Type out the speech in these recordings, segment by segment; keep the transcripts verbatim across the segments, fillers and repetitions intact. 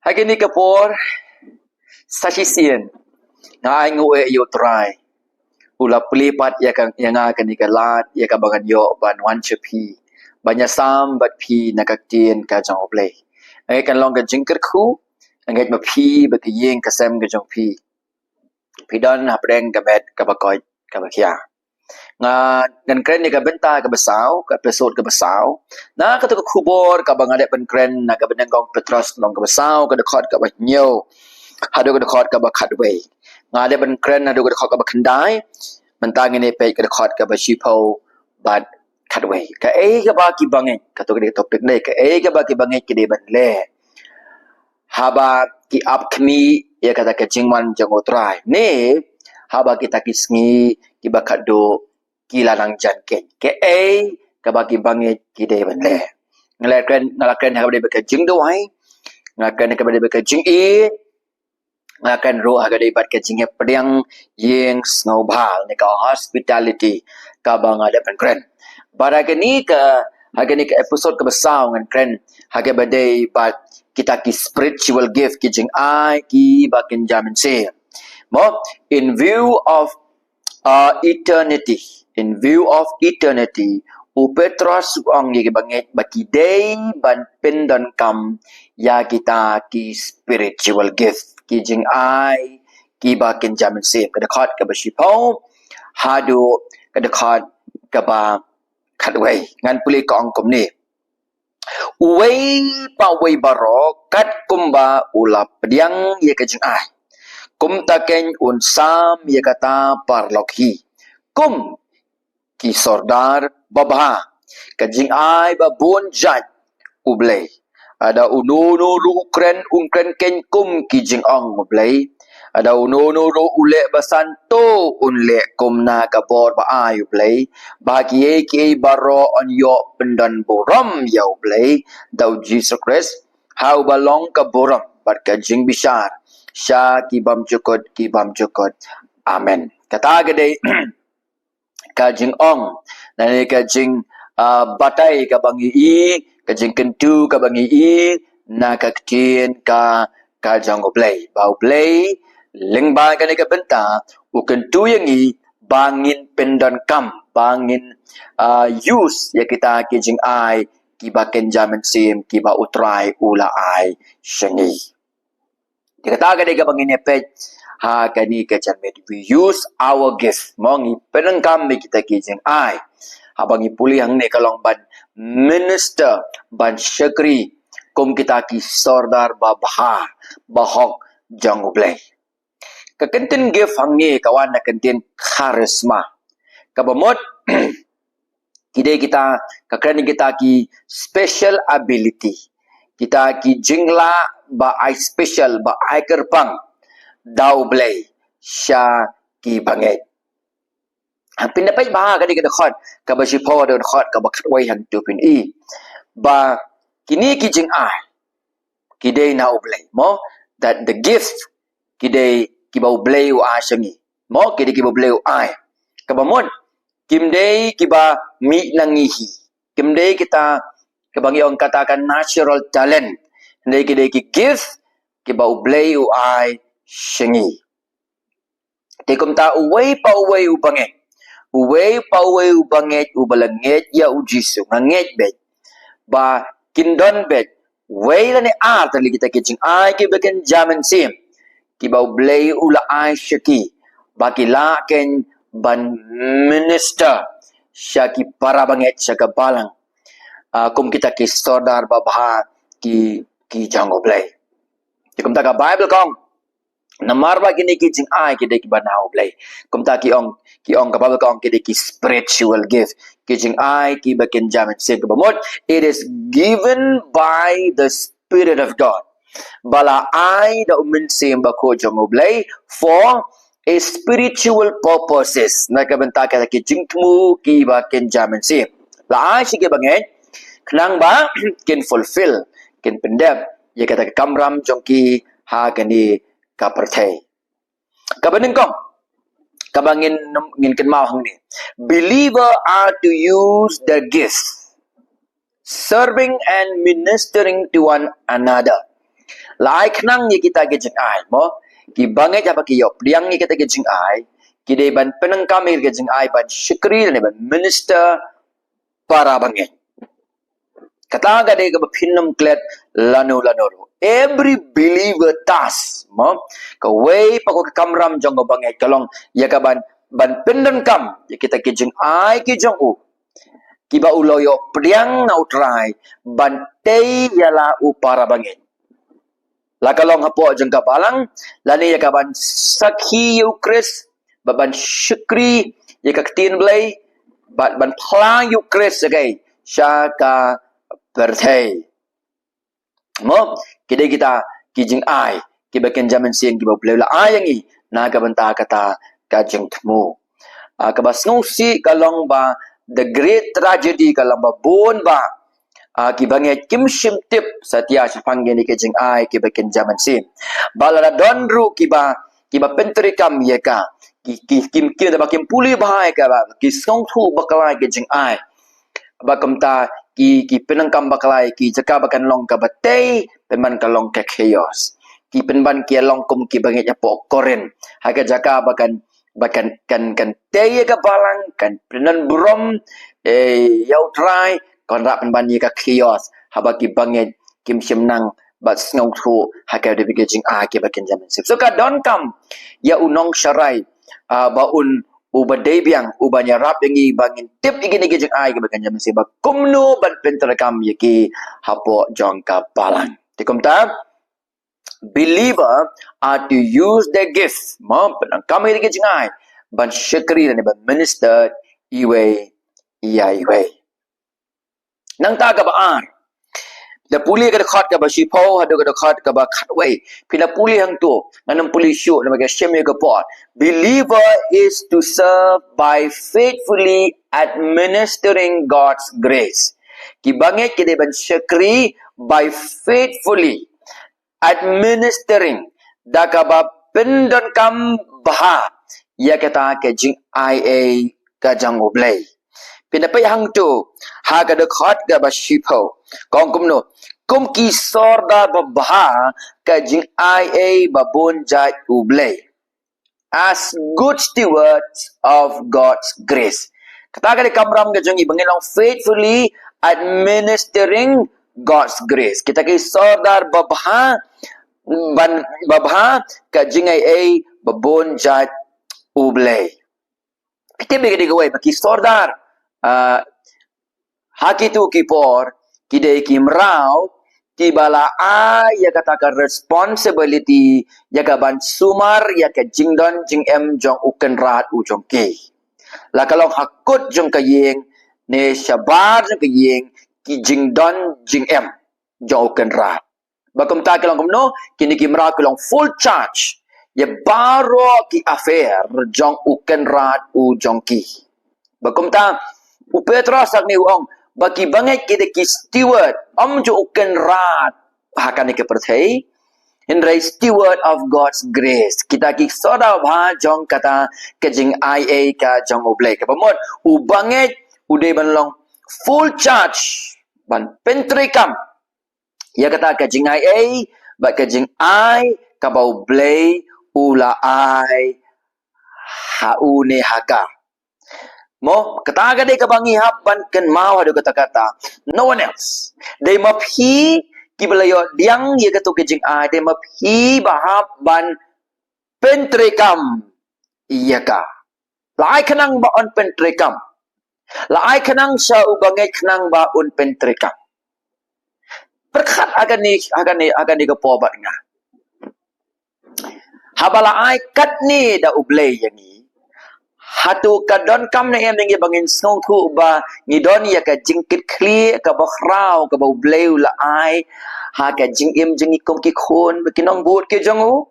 Ha kane ka por, sa shisien, nga ai nguh ïa U Trai u la plie pat ïa ka, ïa nga kane ka lad, ïa kaba ngan ïoh ban wan sha phi, ban ïasam bad phi na ka ktien ka jong U Blei. Nga ngeit kan long ka jingkyrkhu, nga ngeit ma phi bad ka ïing ka sem ka jong phi, phi don hapdeng ka met kaba koit kaba khia. Nga, ngan kren ïa ka bynta kaba saw, ka episode kaba saw. Na kata ka khubor kaba nga dep ban kren na kaba nyngkong Petros lynnong kaba saw, ka dkhot kaba hynñiew haduh ka dkhot kaba khatwei. Nga dep ban kren haduh ka dkhot kaba khyndai. Mynta ngin ïa peit ka dkhot kaba shiphew bad khatwei. Kaei kaba ki bangeit, kato ka dei ka topic ne, kaei kaba ki bangeit ki dei ban leh haba ki ap khmih ïa kata ka jingwan jong U Trai, ne haba kita ki sngi kiba khadduh ki la nang jan keiñ. Kaei kaba ki bangeit ki dei ban leh. Nga la kren, nga la kren ha kaba dei bad ka jingduwai, nga la kren ha kaba dei bad ka jingïeit, nga la kren ruh ha kaba dei bad ka jingïapdiang ïing sngewbha ne ka hospitality kaba nga dep ban kren. Bad ha kane ka, ha kane ka episode kaba saw ngan kren ha kaba dei bad kita ki spiritual gift, ki jingai kiba kynja mynsiem. Mo, in view of uh, eternity, in view of eternity, u Petros u ong ïa ki bangeit ba ki dei ban pyndonkam ïa kita ki spiritual gift, ki jingai kiba kynja mynsiem. Ka dkhot kaba shiphew haduh ka dkhot kaba khatwei. Ngan pule, ka ong kumne: Uwei pa uwei baroh kat kumba u la pdiang ïa ka jingai, kumta keiñ un sam ïa kata paralok hi, kum ki sordar babha. Ka jingai ba bun jait U Blei. Lada uno uno ruh u kren, un kren keiñ kum ki jingong U Blei. Lada uno uno ruh u leh ba san, to un leh kum na ka bor ba ai U Blei, ba ha kiei kiei baroh yn ïoh pyndonburom ïa U Blei da U Jisu Khrist, ha uba long ka burom bad ka jingbishar sha ki bymjukut ki bymjukut. Amen. Kata ka dei ka jingong, lane ka jing, ah, batai kaba ngi ïohi, ka jingkyntu kaba ngi ïohi na ka ktien ka, ka jong U Blei. Ba U Blei lyngba kane ka bynta u kyntu ïa ngi ba ngin pyndonkam, ba ngin, ah, use ïa kita ki jingai kiba kynja mynsiem kiba U Trai u la ai sha ngi. Te kata ka dei kaba ngin ïa peit ha kane ka janmiet. We use our gift. Mo, ngi pyndonkam ïa kita ki jingai. Haba ngi pule hangne ka long ban minister, ban shakri kum kita ki sordar babha, bahok jong U Blei. Ka kyntien gift hangne ka wan na ka kyntien charisma. Kaba mut ki dei kita, ka kren kita ki special ability, kita ki jinglah ba ai special, ba ai kyrpang da U Blei sha ki bangeit. Ha, phin da peit bha ka dei ka dkhot kaba shiphew, ka dkhot kaba khatwei hangto phin ïohi ba kine ki jingai ki dei na U Blei, mo, that the gift ki dei kiba U Blei u ai sha ngi. Mo, ki dei kiba U Blei u ai. Kaba mut, kim dei kiba mih na ngi hi. Kim dei kita, kaba ngi ong kata ka natural talent. Dei ki dei ki gift kiba U Blei u ai sha ngi. Te kumta uwei pa uwei u bangeit, uwei pa uwei u bangeit uba la ngeit ïa U Jisu, nga ngeit beit ba kin don beit wei lane ar tylli kita ki jingai kiba kynja mynsiem kiba U Blei u la ai sha ki, ba ki lah keiñ ban minister sha ki para bangeit, sha ka balang, ah, kum kita ki sordar babha ki, ki jong U Blei. Te kumta ka Baibl ka ong, namar ba kine ki jingai ki dei kiba na U Blei. Kumta ki ong, ki ong, ka Baibl ka ong ki dei ki spiritual gift, ki jingai kiba kynja mynsiem. Kaba mut, it is given by the Spirit of God. Ba la ai da U Mynsiem Bakhuid jong U Blei for a spiritual purposes. Na ka bynta kita ki jingthmu kiba kynja mynsiem. La ai sha ki bangeit khnang ba kin fulfill, kin pyndep ïa kata ka kamram jong ki ha kane ka pyrthei. Kaba nyngkong kaba ngin, ngin kynmaw hangne, believer are to use their gifts serving and ministering to one another. La ai khnang ïa kita ki jingai, mo. Ki bangeit haba ki ïoh pdiang ïa kita ki jingai, ki dei ban pyndonkam ïa ki jingai ban shakri lane ban minister para bangeit. Kata ka dei kaba phin ym klet lano lano ruh. Every believer task, mo. Kawei pat ka kamram jong ka bangeit ka long ïa ka ban, ban pyndonkam ïa kita ki jingai ki jong u, kiba u la ïoh pdiang na U Trai ban tei ïa la u para bangeit. La ka long hapoh jong ka balang, lane ïa ka ban sakhi ïa U Khrist, bad ban shakri ïa ka ktien Blei, bad ban phla ïa U Khrist ïa ka sha ka pyrthei. Mo, ki dei kita ki jingai kiba kynja mynsiem kiba U Blei u la ai ïa ngi na ka bynta kata ka jingthmu. Ah, kaba sngewsih ka long ba the great tragedy ka long ba bun ba, ah, ki bangeit kim shym tip satia shaphang kine ki jingai kiba kynja mynsiem. Ba lada don ruh kiba, kiba pyntreikam ïa ka, ki, ki, kim, kim, da ba kim pule bha ïa ka, ba ki sngewthuh bakla ïa ki jingai. Ba kumta ki, ki pyndonkam bakla ïa ki, jaka ba kan long kaba tei, pynban ka long ka chaos. Ki pynban ki long kum ki bangeit hapoh Korinth, ha ka jaka ba kan, ba kan, kan, kan tei ïa ka balang, kan pyndon burom, eh, ïa U Trai, kan rah pynban ïa ka chaos, haba ki bangeit kim shym nang bad sngewthuh ha ka dei ki jingai kiba kynja mynsiem. So ka donkam ïa u nongsharai, ah, ba un, uba dei biang, uban ïarap ïa ngi ba ngin tip ïa kine ki jingai kiba kynja mynsiem, ba kumno ban pyntreikam ïa ki hapoh jong ka balang. Te kumta, believer are to use their gift, mo, pyndonkam ïa ki jingai ban shakri lane ban minister iwei ïa iwei. Nangta kaba ar, da pule ka dkhot kaba shiphew haduh ka dkhot kaba khatwei. Phi la pule hangto, ngan ym pule shuh namar ka shim ïa ka por. Believer is to serve by faithfully administering God's grace. Ki bangeit ki dei ban shakri by faithfully administering, da kaba pyndonkam bha ïa kata ka jingaiei ka jong U Blei. Phin da peit hangto ha ka dkhot kaba shiphew, ka ong kumno, kum ki sordar babha ka jingaiei ba bun jait U Blei. As good stewards of God's grace. Kata ka dei kamram ka jong ngi ba ngin long faithfully administering God's grace. Kita ki sordar babha, ban, babha ka jingaiei ba bun jait U Blei. Phi tip ïa ka dei kawei ba ki sordar, ah, ha kito ki por, ki dei ki mraw kiba la ai ïa kata ka responsibility, ïa ka ban sumar ïa ka jingdon jingem jong u kynrad u jong ki. La ka long ha kut jong ka ïing ne shabar jong ka ïing, ki jingdon jingem jong u kynrad. Ba kumta ki long kumno, kine ki mraw ki long full charge ïa baroh ki affair jong u kynrad u jong ki. Ba kumta u Petros hangne u ong ba ki bangeit ki dei ki steward, ym jong u kynrad ha kane ka pyrthei, hynrei steward of God's grace. Kita ki sordar babha jong kata ka jingaiei ka jong U Blei. Kaba mut u bangeit u dei ban long full charge ban pyntreikam ïa kata ka jingaiei bad ka jingai kaba U Blei u la ai ha u ne ha ka. Mo, kata ka dei kaba ngi hap ban kynmaw haduh katta katta. No one else. Dei ma phi kiba la ïoh pdiang ïa kato ka jingai, dei ma phi ba hap ban pyntreikam ïa ka. La ai khnang ba un pyntreikam. La ai khnang sha u bangeit khnang ba un pyntreikam. Pyrkhat ha kane, ha kane, ha kane ka por bad nga. Haba la ai katne da U Blei ïa ngi, hato ka donkam ne em ïa ngi ba ngin sngewthuh ba ngi don ïa ka jingkitkhlieh kaba khraw kaba U Blei u la ai ha ka jingim jong ngi kum ki khun bad ki nongbud ki jong u?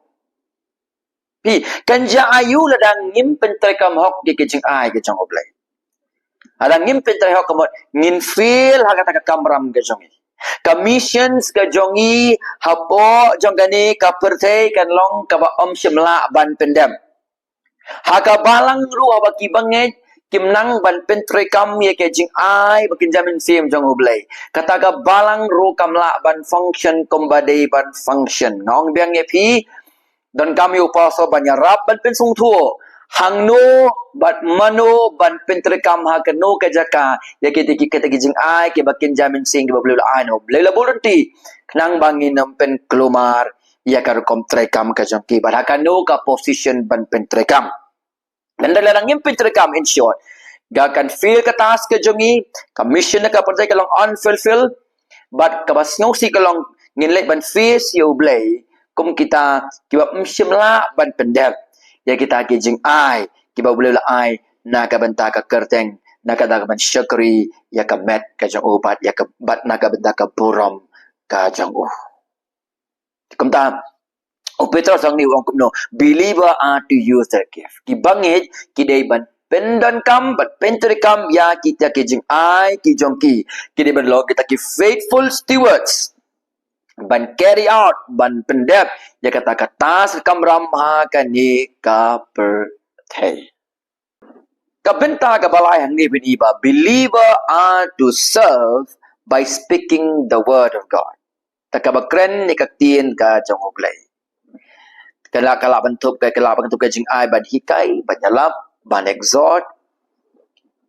Phi, kan jia aïu lada ngim pyntreikam hok ïa ki jingai ki jong U Blei? Lada ngim pyntrei hok, ka mut ngin fail ha kata ka kamram ka jong ngi. Ka missions ka jong ngi hapoh jong kane ka pyrthei kan long kaba ym shym lah ban pyndem. Ha ka balang ruh haba ki bangeit kim nang ban pyntreikam ïa ka jingai ba kynja mynsiem jong U Blei. Kata ka balang ruh kam lah ban function kumba dei ban function. Nga ong biang ïa phi, donkam ïa u pastor ban ïarap ban pynsngewthuh hangno bad mano ban pyntreikam ha kano ka jaka ïa kita ki, kita ki jingai kiba kynja mynsiem kiba U Blei u la ai, U Blei u la buh lynti, khnang ba ngin ym pynkulmar ïa ka rukom treikam ka jong ki, bad ha kano ka position ban pyntreikam. Ngan da lada ngim pyntreikam, in short, ka kan fail ka task ka jong ngi, ka mission na ka pyrthei ka long unfulfilled, bad kaba sngewsih ka long ngin leit ban face ïa U Blei kum kita kiba ym shym lah ban pyndep ïa kita ki jingai kiba U Blei u la ai na ka bynta ka kyrteng, na ka bynta ka ban shakri ïa ka met ka jong u, bad ïa ka, bad na ka bynta ka burom ka jong u. Kumta u Petros hangne u ong kumno, believer are to use their gift. Ki bangeit ki dei ban pyndonkam, ban pyntreikam ïa kita ki jingai ki jong ki. Ki dei ban long kita ki faithful stewards ban carry out, ban pyndep ïa kata ka task kamram ha kane ka pyrthei. Ka bynta kaba lai hangne phin ïohi ba believer are to serve by speaking the word of God. Ta kaba kren ïa ka ktien ka jong U Blei. Ka lah, ka lah ban tup, ka lah ban tup ka jingai ban hikai, ban ïalap, ban exhort.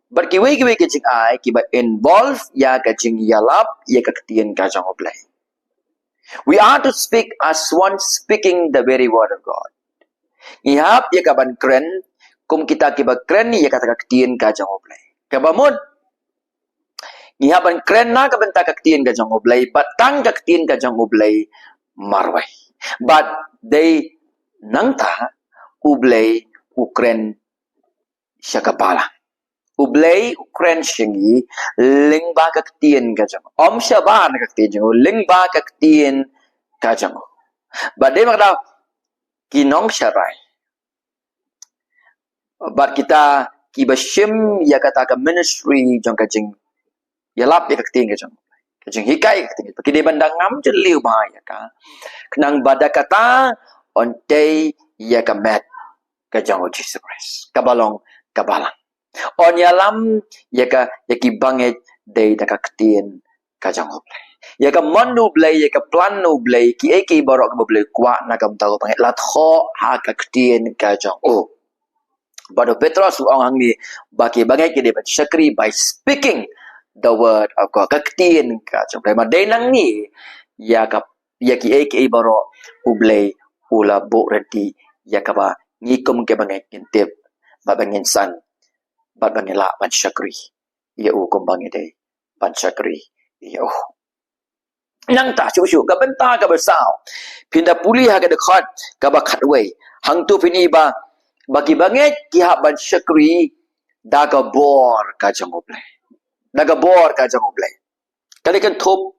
Bad kiwei kiwei ki jingai kiba involve ïa ka jingïalap ïa ka ktien ka jong U Blei. We are to speak as one speaking the very word of God. Ngi hap ïa ka ban kren kum kita kiba kren ïa kata ka ktien ka jong U Blei. Kaba mut, ngi hap ban kren na ka bynta ka ktien ka jong U Blei, bad tang ka ktien ka jong U Blei marwei. Bad dei nangta U Blei u kren sha ka balang. U Blei u kren sha ngi lyngba ka ktien ka jong u. Ym shabar na ka ktien jong u, lyngba ka ktien ka jong u. Bad dei ma ka daw ki nongsharai, bad kita kiba shim ïa kata ka ministry jong ka jingïalap ïa ka ktien ka jong, ka jinghikai ïa ka ktien, ki dei ban da ngam jylliew bha ïa ka, khnang ba da kata yn tei ïa ka met ka jong U Jisu Khrist kaba long ka balang. Yn ïalam ïa ka, ïa ki bangeit dei da ka ktien ka jong U Blei. Ïa ka mon U Blei, ïa ka plan U Blei, kiei kiei baroh kaba U Blei u kwah na ka bynta ki bangeit la thoh ha ka ktien ka jong u. Bad u Petros u ong hangne ba ki bangeit ki dei ban shakri by speaking the word of God. Ka ktien ka jong U Blei. Ma dei nangne ïa ka, ïa kiei kiei baroh U Blei u la buh lynti ïa kaba ngi kum ki bangeit ngin tip, bad ba ngin san, bad ba ngin lah ban shakri ïa u kumba ngi dei ban shakri ïa u. Nangta shuh shuh, ka bynta kaba saw, phin da pule ha ka dkhot kaba khatwei. Hangto phin ïohi ba, ba ki bangeit ki hap ban shakri da ka bor ka jong U Blei. Da ka bor ka jong U Blei. Ka dei kynthup,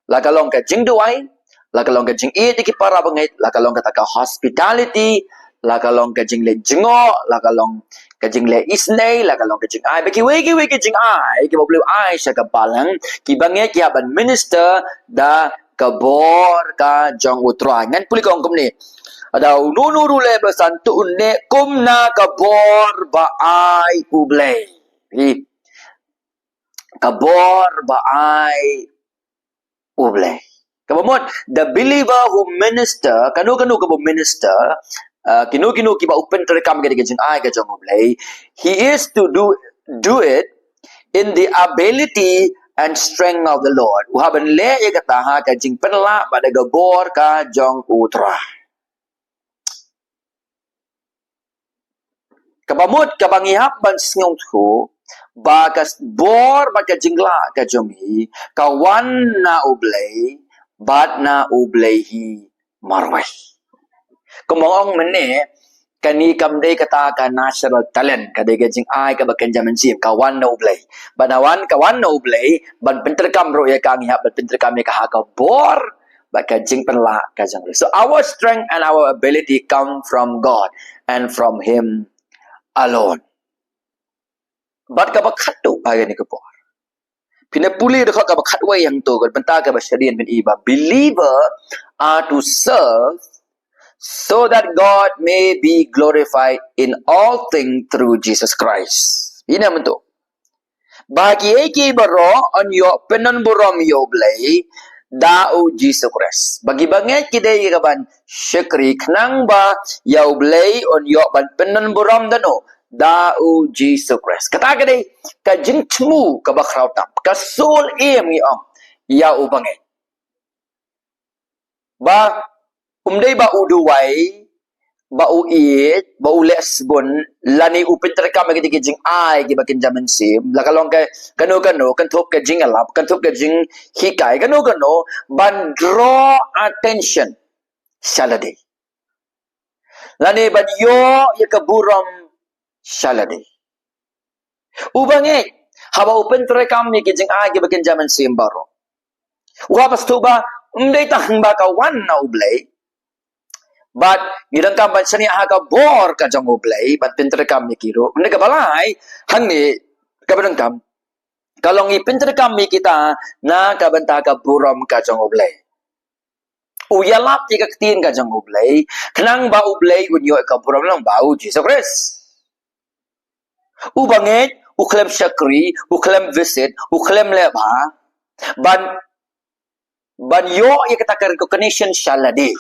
la ka long ka jingduwai, la ka long ka jingïeit ïa ki para bangeit, la ka long kata ka hospitality, la ka long ka jingleh jngoh, la ka long ka jingleh isynei, la ka long ka jingai, ba kiwei kiwei ki jingai kiba U Blei u ai sha ka balang, ki bangeit ki hap ban minister da ka bor ka jong U Trai. Ngan pule ka ong kumne. Lada uno uno ruh u leh ba san, to un leh kum na ka bor ba ai U Blei. Hi. Ka bor ba ai U Blei. Kaba mut, the believer who minister, kano kano kaba minister, uh, kino kino kiba u pyntreikam ïa ka jingai ka jong U Blei, he is to do, do it in the ability and strength of the Lord. U hap ban leh ïa kata ha ka jingpynlah bad da ka bor ka jong U Trai. Kaba mut, kaba ngi hap ban sngewthuh ba ka bor bad ka jinglah ka jong ngi ka wan na U Blei, bad na U Blei hi marwei. Kumba nga ong mynne, kane kam dei kata ka natural talent, ka dei ka jingai kaba kynja mynsiem, ka wan na U Blei. Bad na wan, ka wan na U Blei, ban pyntreikam ruh ïa ka, ngi hap ban pyntreikam ïa ka ha ka bor bad ka jingpynlah ka jong U Blei. So our strength and our ability come from God and from Him alone. Bad kaba khatduh ha kane ka por, phin da pule dkhot kaba khatwei hangto, ka bynta kaba shadien, phin ïohi ba believer are to serve so that God may be glorified in all things through Jesus Christ. Ina mynta. Ba kiei kiei baroh yn ïoh pynburom ïa U Blei da U Jisu Khrist. Ba ki bangeit ki dei ka ban shakri khnang ba ïa U Blei yn ïoh ban pynburom da no, da U Jisu Khrist. Kata ka dei ka jingthmu kaba khraw tam. Ka sul im ngi ong ïa u bangeit. Ba um dei ba u duwai, ba u ïeit, ba u leh sbun, lane u pyntreikam ïa ki jingai kiba kynja mynsiem, la ka long ka kano kano, kan thup ka jingïalap, kan thup ka jinghikai, kano kano, ban draw attention sha lade. Lane ban ïoh ïa ka burom sha lade. U bangeit, haba u pyntreikam ïa ki jingai kiba kynja mynsiem baroh, u hap ban sngewthuh ba um dei tang ba ka wan na U Blei, bad ngi donkam ban shaniah ha ka bor ka jong U Blei ban pyntreikam ïa ki ruh. Ynda kaba lai, hangne kaba donkam, ka long ngi pyntreikam ïa kita na ka bynta ka burom ka jong U Blei. U ïalap ïa ka ktien ka jong U Blei, khnang ba U Blei un ïoh ïa ka burom lyngba U Jisu Khrist. U bangeit u khlem shakri, u khlem visit, u khlem leh bha ban, ban ïoh ïa kata ka recognition sha lade,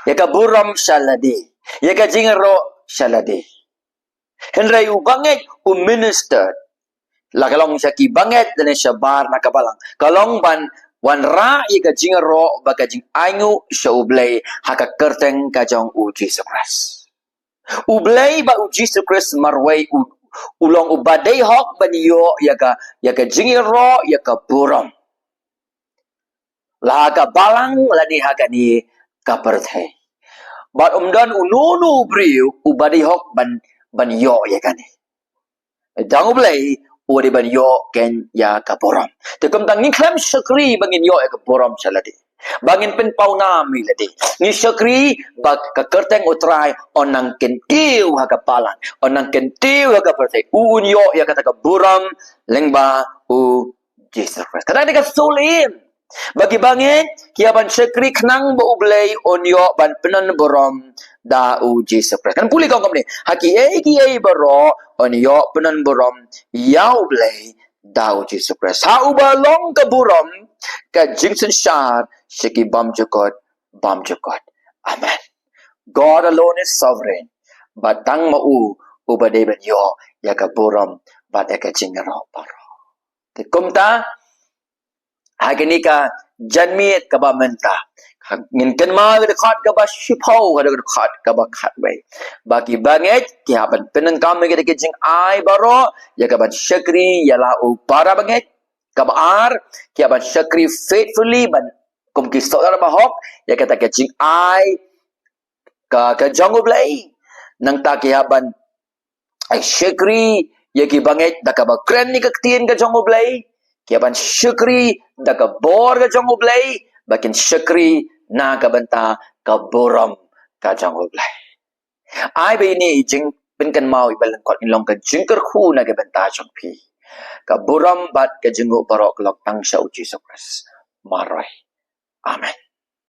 ïa ka burom sha lade, ïa ka jingïaroh sha lade. Hynrei u bangeit u minister, la ka long sha ki bangeit lane shabar na ka balang, ka long ban wanrah ïa ka jingïaroh bad ka jingainguh sha U Blei ha ka kyrteng ka jong U Jisu Khrist. U Blei bad U Jisu Khrist marwei u, u long uba dei hok ban ïoh ïa ka, ïa ka jingïaroh, ïa ka burom, la ha ka balang lane ha kane ka pyrthei. Bad um don uno uno u briew uba dei hok ban, ban ïoh ïa kane. Dang U Blei u dei ban ïoh kein ïa ka burom. Te kumta ngin khlem shakri ba ngin ïoh ïa ka burom sha lade, ba ngin pynpaw nam ïa lade. Ngi shakri ba ka kyrteng U Trai un nang kyntiew ha ka balang, un nang kyntiew ha ka pyrthei. Un ïoh ïa kata ka burom lyngba U Jisu Khrist. Kata ka dei ka sul im ba ki bangeit ki hap ban shakri khnang ba U Blei un ïoh ban pynburom da U Jisu Khrist. Kan pule kong kumne, ha kiei kiei baroh yn ïoh pynburom ïa U Blei da U Jisu Khrist. Ha uba long ka burom, ka jingsynshar sha ki bymjukut bymjukut. Amen. God alone is sovereign. Bad tang ma u uba dei ban ïoh ïa ka burom bad ïa ka jingïaroh baroh. Te kumta, ha kane ka janmiet kaba mynta, ngin kynmaw ka dkhot kaba shiphew, ka dkhot kaba khatwei, ba ki bangeit ki hap ban pyndonkam ïa ki jingai baroh, ïa ka ban shakri ïa la u para bangeit. Kaba ar, ki hap ban shakri faithfully, ban kum ki soldar bahok ïa kata ka jingai ka, ka jong U Blei. Nangta ki hap ban ai shakri ïa ki bangeit da kaba kren ïa ka ktien ka jong U Blei. Ki hap ban shakri da ka bor ka jong U Blei, ba kin shakri na ka bynta ka burom ka jong U Blei. Ai ba ine i jingpynkynmaw iba lyngkot in long ka jingkyrkhu na ka bynta jong phi. Ka burom bad ka jingnguh baroh ka long tang sha U Jisu Khrist marwei. Amen.